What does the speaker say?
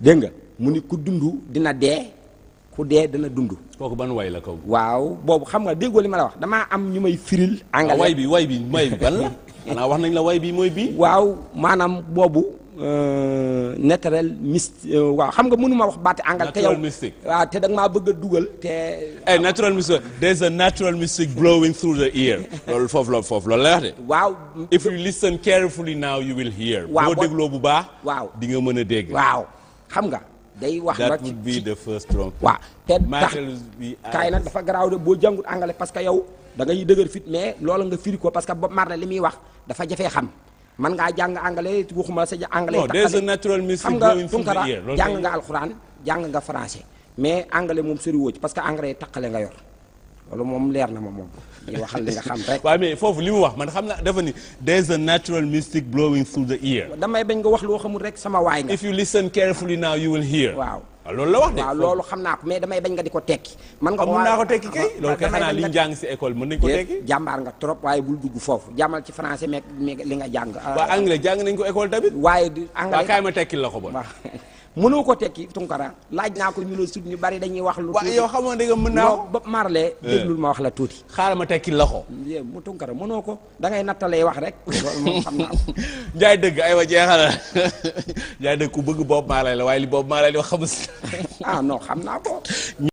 dégg nga mu ni ku dund dina dee ku dee dana dund. kooku ban way la kaw. waaw boobu xam nga déggoo li ma la wax damaa am ñu may firil. anglais way bi ban la. xanaa wax nañ la way bi mooy bii. waaw maanaam boobu naturel mystique waaw xam nga mënuma wax baati anglais. te yow natural mystic. waaw te da nga maa bëgg a dugal te. natural mystic there's a natural mystic blowing through the ear. loolu foofu loolu la wax de. waaw. if you listen carefully now you will hear. waaw boo dégloo bu baax. waaw di nga mën a dégg. waaw xam nga. day wax ba that would be the first trump. waaw te tax kaay nag dafa garaaw de boo jàngut anglais parce que yow da ngay dëgër fit mais loola nga firi ko parce que Bob Marley li muy wax dafa jafee xam man ngaa jàng anglais waxuma la sa anglais. non there's a natural mystic xam nga blowing through the Tunkara ear. jàng nga alxuraan jàng nga français mais anglais moom soriwoo ci parce que anglais taqale nga yor loolu moom leer na ma moom di waxal li nga xam rek. waaw mais foofu li mu wax man xam na dafa ni there's a natural mystic blowing through the ear. damay bañ nga wax loo xamul rek sama waay nga. if you listen carefully now you will hear. waaw loolu la wax de. waaw loolu xam naa ko mais damay bañ nga di ko tekki. man nga ko mën naa ko tekki kay. loolu kay xanaa li ñu jàng si école mën nañ ko tekki. jàmbaar nga trop waaye bul dugg foofu jàmmal ci français mais li nga jàng. waaw anglais jàng nañ ko école tamit. waaye di anglais waaw kaay ma tekkil la ko bon. mënoo ko tekki Tunkara laaj naa ko ñu la sut ñu bari dañuy wax lu. waaw yow xamoon nga mën naa ko. Bob Marley déglul ma wax la tuuti. xaaral ma tekkil la ko. mu Tunkara mënoo ko da ngay nattalee wax rek. loolu moom xam naa ko. Ndiaye dëgg aywa jeexal Ndiaye dëgg ku bëgg Bob Marley la waaye li Bob Marley li wax xamu si. non xam naa ko.